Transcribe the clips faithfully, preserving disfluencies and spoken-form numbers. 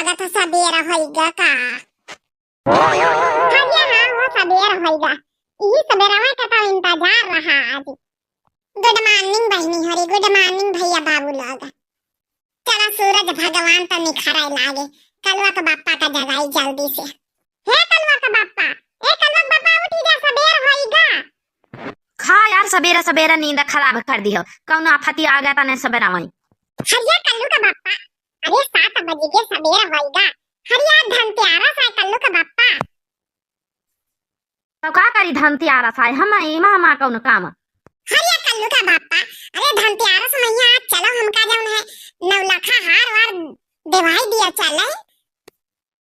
लागत सबेर होइगा का? हाँ जी, हाँ, हो सबेर होइगा। इही सबेरवा का तो इंतजार रहा आज। Good morning बहिनी होरी, good morning भइया बाबू लोग। चला सूरज भगवान तो निखरे लागे, कलुआ के बापा का जगाई जल्दी से। हे कलुआ के बापा, ए कलुआ के बापा उठी जा, सबेर होइगा। खा यार, सबेरे सबेरे नींद खराब कर दिहो, कौनो आफती आ गया तने सबेरा वहीं। हरिया कल्लू के बापा, अरे सात बज के सबेर होइगा। हरिया धनतेरस आए कल्लू के बापा। तो का करी धनतेरस आए, हम एमा हमा कौन काम? हरिया कल्लू के बापा, अरे धनतेरस मइहाँ चलो हमका जौन है नौलखा हार वार देवाई दिया चले।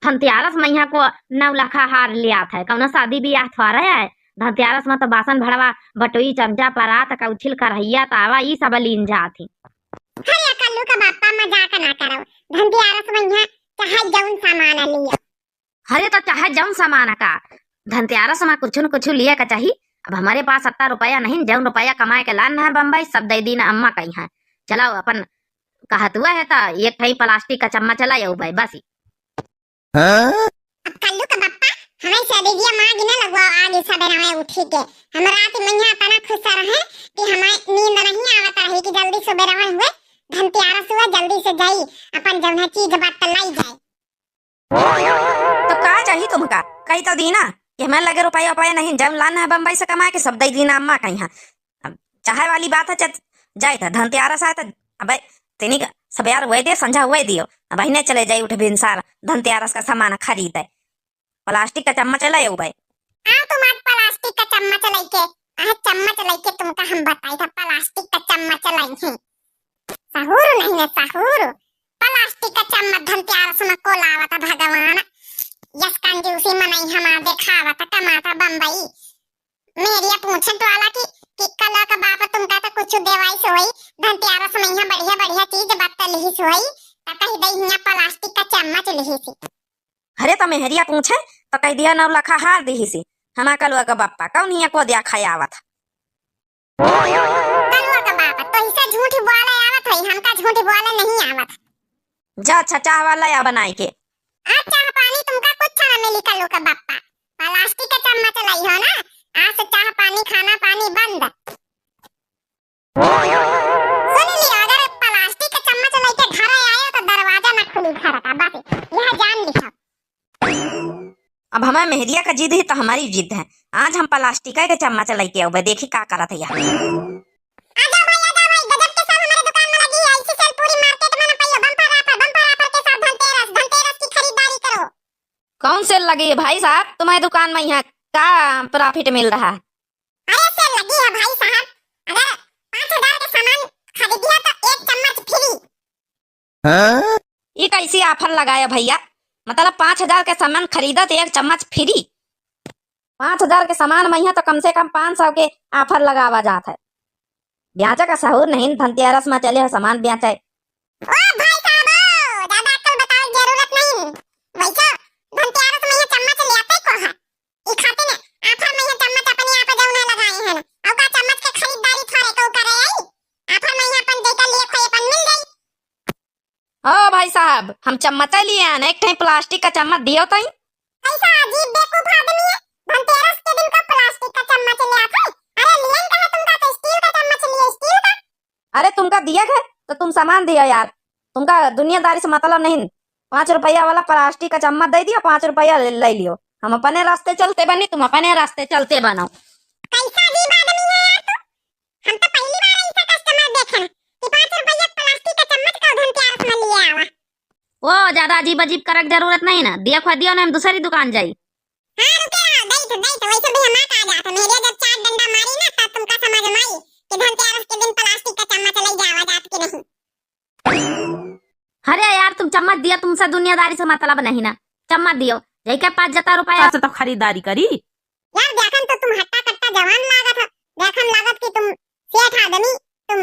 धनतेरस मइहाँ को नौलखा हार लियात है, कौनो शादी बियाह थोड़ा है। धनतेरस में तो बासन भड़वा, बटोई, चमचा, परात, कौछिल, करहैया, तावा, ई सब लीन जात ही। हरिया कल्लू के बापा मजाक ना करो, धनतेरस मइहाँ चाहे जौन सामान लिया। अरे तो चाहे जौन सामान का, धनतेरस में कुछ न कुछ लिए का चाही। अब हमरे पास अत्ता रुपया नहीं, जौन रुपया कमाए के लान है बम्बई, सब दे दीन अम्मा कइहाँ। चलाओ अपन कहतुआ है तो एक ठई plastic का चम्मच लाई आउबे, बस। हाँ? अब कल्लू के बप्पा, हमें से दीजिए माँ गिने लगवा आगे सबेरा में उठी के। हम रात में यहाँ इतना खुश रहे कि हमें नींद नहीं आवत रही कि जल्दी सबेरा में हुए, धनतेरस हुए, जल्दी से जाई, अपन जौन है चीज बात लाई जाए। तो का चाही तुमका? कही तो दीना कि हमें लगे रुपया उपाया नहीं, जौन लाना है बम्बई से कमा के सब दे दीना अम्मा कइहाँ। अब चाहे वाली बात है, चल जाए था धनतेरस आए तो अबे तेनी का सबेर हुए दे, संझा हुए दियो, अब अहिने चले जाई उठ भिनसार धनतेरस का सामान खरीदे। Plastic का चम्मच ले आउबे। आ तुम आज plastic का चम्मच लेके, आ चम्मच लेके तुमका हम बताई था, plastic का चम्मच लाई है। सहूर नहीं है, सहूर। Plastic का चम्मच धनतेरस में को लावत भगवान। यस कंजूसी मनई हमार देखावत कमाता बम्बई। मेरिया पूछत वाला कि, कि कलुआ का बाप तुमका तो कुछ देवाइस होई, धनतेरस में यहाँ बढ़िया बढ़िया चीज बत्त लिहिस होई, त कही दई हियाँ plastic का चम्मच लिहिस। अरे तो मेहरिया पूछे तो कह दिया नौलखा हार दिहिसी, हमा कलुआ का बप्पा कौन हियाँ को दिया खाए आवत। कलुआ का बाप, तोहिसे झूठ बोले आवत है, हमका झूठ बोले नहीं आवत। जा अच्छा चाह वाला या बनाई के। आज चाह पानी तुमका कुछ ना मिली कलुआ का बप्पा। Plastic का चम्मच लाई हो ना, आज से चाह पानी खाना पानी बंद। सुन लियो, अगर plastic का चम्मच लेके घरे आयो तो दरवाजा ना खुली घर का, बस यह जान लियो। अब हमार मेहरिया का जिद ही तो हमारी जिद है, आज हम plastic के चम्मच लेके आउबे, देखी का करत है यहाँ। आ जाओ भाई, आ जाओ भाई, गजब के sale हमारे दुकान में लगी है, ऐसी sale पूरी market में ना पाइयो, bumper offer, bumper offer के साथ धनतेरस, धनतेरस की खरीदारी करो। कौन sale लगी है भाई साहब तुम्हारी दुकान में, यहाँ का profit मिल रहा है? अरे sale लगी है भाई साहब, अगर पाँच हजार के सामान खरीदिया तो एक चम्मच free। हाँ? ई कैसी offer लगाया भैया? मतलब पाँच हजार के सामान खरीदा तो एक चम्मच free? पाँच हजार के सामान मइहाँ तो कम से कम पाँच सौ के offer लगावा जात है। ब्याचा का सहूर नहीं, धनतेरस में चले हो सामान ब्याचे। ओ भाई साहब, ओ, ज्यादा अक्कल बतावे की जरूरत नहीं। वैसे धनतेरस मइहाँ चम्मच ले आते को है। ई खातिर ने offer मइहाँ चम्मच अपने आप जौन है लगाए हैं। और का चम्मच के खरीदारी थोड़े को करे आई? Offer मइहाँ अपन जेकर लिए खोए अपन मिल जाई। ओ भाई साहब, हम चम्मच लिए हैं, एक ठे plastic का चम्मच दियो तई। कैसा अजीब बेवकूफ आदमी है, धनतेरस के दिन का plastic का चम्मच ले आते? अरे लियन का है तुमका तो steel का चम्मच लिए, steel का। अरे तुमका दिया है तो तुम सामान दियो यार, तुमका दुनियादारी से मतलब नहीं। पाँच रुपया वाला plastic का चम्मच दे दियो, पाँच रुपया ले, ले लियो। हम अपने रास्ते चलते बनी, तुम अपने रास्ते चलते बनो। कैसा अजीब आदमी है यार तू, हम तो पहली बार ऐसा customer देखे ना कि पाँच रुपया plastic का चम्मच का धनतेरस में लिए आवा। ओ, ज्यादा अजीब अजीब करक जरूरत नहीं ना, दिया खुआ दियो ना, हम दूसरी दुकान जाई। हाँ, रुके रहो, दई तो, दई तो, वैसे भी हम आ जाते, मेरे जब चार डंडा मारी ना, तब तुमका समझ में आई कि धनतेरस के दिन plastic का चम्मच ले जावा जात के नहीं। अरे यार, तुम चम्मच दिया, तुमसे दुनियादारी से मतलब नहीं ना, चम्मच दियो, जई के पास जता रुपया। अच्छा, तो खरीदारी करी। यार, देखन तो तुम हट्टा कट्टा जवान लागत हो, देखन लागत कि तुम सेठ आदमी, तुम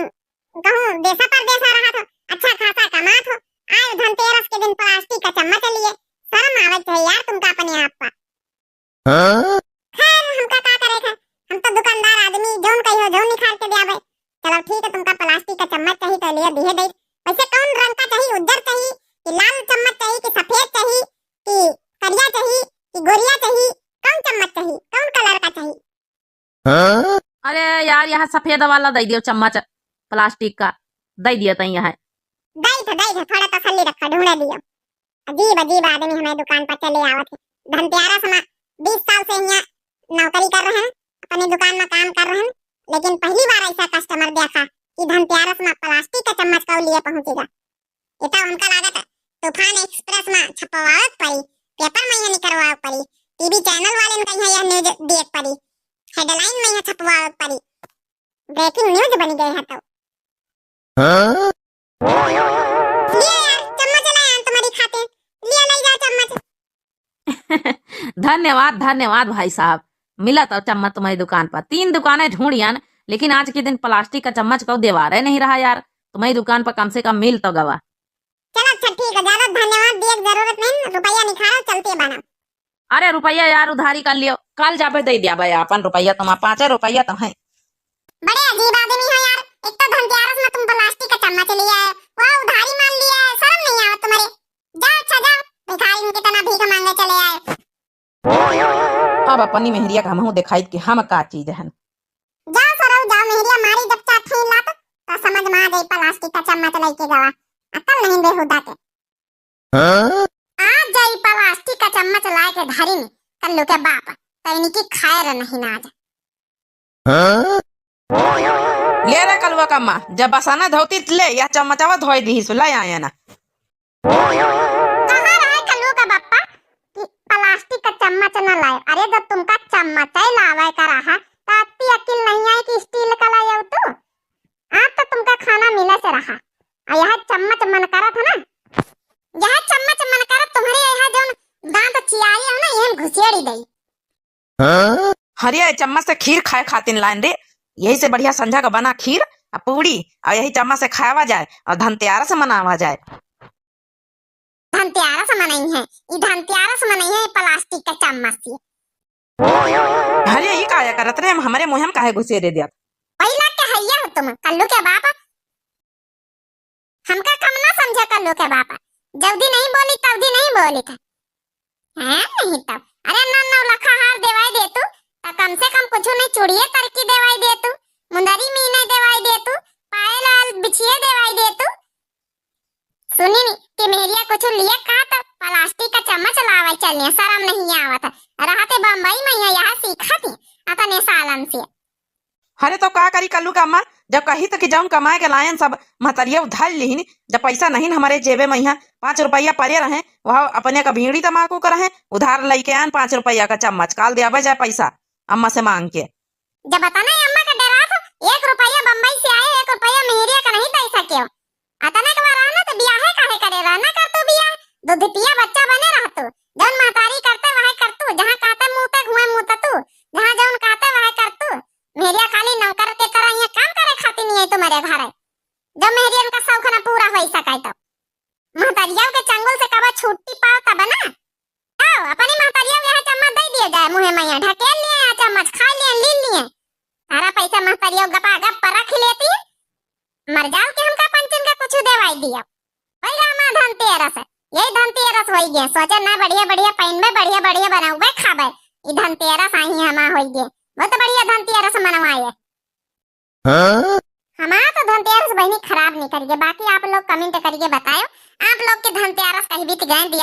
कहूँ देशा परदेशा रहत हो, अच्छा खासा कमात हो, आए धनतेरस के दिन plastic का चम्मच लिए, शर्म आवत है यार तुमका अपने आप पर। हाँ? खैर, हमका का करे थे, हम तो दुकानदार आदमी, जौन कहियो जौन निखार के द्याबे। चलो ठीक है, तुमका plastic का चम्मच चाहिए तो लिए दिए दे। वैसे कौन रंग का चाहिए, उज्जर चाहिए कि लाल चम्मच चाहिए कि सफेद हाँ? अरे यार, यहाँ सफेद वाला दइ दियो चम्मच, plastic का दइ दियो तई यहाँ। दइ थ, दइ थ, थोड़ा तसल्ली रखा, ढूंढे लियो। अजीब अजीब आदमी हमारे दुकान पर चले आवत है। धनतेरस मा बीस साल से यहाँ नौकरी कर रहन, अपने दुकान मा काम कर रहन, लेकिन पहली बार ऐसा customer देखा कि धनतेरस मा plastic का चम्मच कउ लिए पहुँचेगा। ये तो हमका लागत है तूफान Express मा छपवावक पड़ी, paper मा यहाँ निकरवावक पड़ी, TV channel वाले का यहाँ यह news दिएक पड़ी, headline मा यहाँ छपवावक पड़ी। Breaking news बनी गए है तो। हाँ? लिया यार, चम्मच लाए हैं तुम्हारी खातिर। लिया, ले जाओ चम्मच। धन्यवाद, धन्यवाद भाई साहब। मिला तो चम्मच तुम्हारी दुकान पर। तीन दुकानें ढूंढियन, लेकिन आज के दिन plastic का चम्मच कउ देवारे नहीं रहा यार। तुम्हारी दुकान पर कम से कम मिल तो गवा। चलो अच्छा ठीक है, ज्यादा धन्यवाद दिए की जरूरत नहीं, रुपया निकालो, चलते बना। अरे रुपया यार उधारी कर लियो, कल जाबे दे दिया भाई अपन रुपया, तुम्हारे पाँचे रुपया तो है। बड़े अजीब आदमी हो यार, एक तो धनतेरस मा तुम plastic का चम्मच लिया है, वह उधारी मान लिया है, शर्म नहीं आवत तुम्हारे? जाओ अच्छा जाओ, भिखारी की तरह भीख मांगे चले आए। अब अपनी मेहरिया का हमहू देखाइत कि हम का चीज हन। जाओ सरऊ जाओ, मेहरिया मारी जब चार ठे लात, तो समझ मा आ जाई plastic का चम्मच लेके गवा, अकल नहीं बेहुदा के। हाँ? आ जाई plastic का चम्मच लाए के धरी ने, कल्लू के बाप, तो इनकी खैर नहीं ना आज। हाँ? ले रे कलुआ का अम्मा, जब बसाना धोती ले, यह चम्मचवा धोई दी, सुला आया ना। कहाँ रहे कल्लू का बप्पा कि plastic का चम्मच न लाए? अरे, जब तुमका चम्मच ही लावे का रहा, तो अत्ती अकिल नहीं आई कि steel का लाए हो तू? आज तो तुमका खाना मिले से रहा, और यह चम्मच मन करत है ना, यह चम्मच मन करत तुम्हारे यहाँ जौन दांत चियाई हो ना, यहन घुसेड़ी दई। हाँ? हरिया, ये चम्मच से खीर खाए खातिन लाइन रे, यही से बढ़िया संझा का बना खीर आ पूड़ी, और यही चम्मच से खावा जाए और धनतेरस मनावा जाए। धनतेरस मनई है, ई धनतेरस मनई है, ई plastic के चम्मच से। हरिया, ई काया करत रे, हम हमरे मुँह में काहे घुसेरे दिया? पहिला के हैया हो तुम, कल्लू के बाप। हमका कम ना समझे कल्लू के बापा, जल्दी नहीं बोली, तल्दी नहीं बोली था। हैं नहीं तब, अरे नौ नौ लखा हार देवाई देतू, त कम से कम कुछ नहीं चूड़िए तरकी देवाई देतू, मुंदरी मीने देवाई देतू, पायल आयल बिछिए देवाई देतू। सुनी नी कि मेहरिया कुछ लिए कहा तो plastic का चम्मच लावे चलिए, शर्म नहीं आवत है। रहते बम्बई में यहाँ, यहाँ सीखा थी अतने सालन से। अरे तो का करी कल्लू का अम्मा, जब कही तो कि जौन कमाए के लायन सब महतरिया उधार लिहिन, जब पैसा नहीं न हमरे जेबे में यहाँ पाँच रुपया परे रहे, वह अपने का बीड़ी तमाकू का रहे, उधार लइके आन पाँच रुपया का चम्मच, काल देबे जाए पैसा अम्मा से मांग के। जब अतना अम्मा का डरा था, एक रुपया बम्बई से आए, एक रुपया मेहरिया का नहीं दे सके हो। अतना के बार रहना तो बियाहे काहे करे, रहना कर तू बियाह, दूध पिया बच्चा बने रह तू, जौन महतारी करते वह कर तू, जहाँ कहते मुँह पे घुए मुँह तू, जहाँ जौन कहते वह कर तू। मेहरिया खाली नौकर के तरह यहाँ काम करे खातिर नहीं है तुम्हारे घर है। जब मेहरियन का शौक ना पूरा हो सके तो महतरिया के चंगुल से कब छुट्टी पाओ तब ना। जाओ, अपनी महतरिया के यहाँ चम्मच दे दिए जाए, मुँहे में यहाँ ढकेल लिए, यहाँ चम्मच खा लिए, ली लिए। सारा पैसा महतरिया गपा गप पर रख लेती। मर जाओ कि हमका पंचन का कुछ देवाई दिया। वही रामा धनतेरस है, यही धनतेरस होई गए। सोचे ना बढ़िया बढ़िया पहनबे, बढ़िया बढ़िया बनावे खाबे, ई धनतेरस आई हमा होई गए। बहुत बढ़िया धनतेरस मनवाए। हाँ? हमार तो धनतेरस बहिनी खराब निकल गए, बाकी आप लोग comment करके बतायो, आप लोग के धनतेरस कहीं बीत गए, दिवाली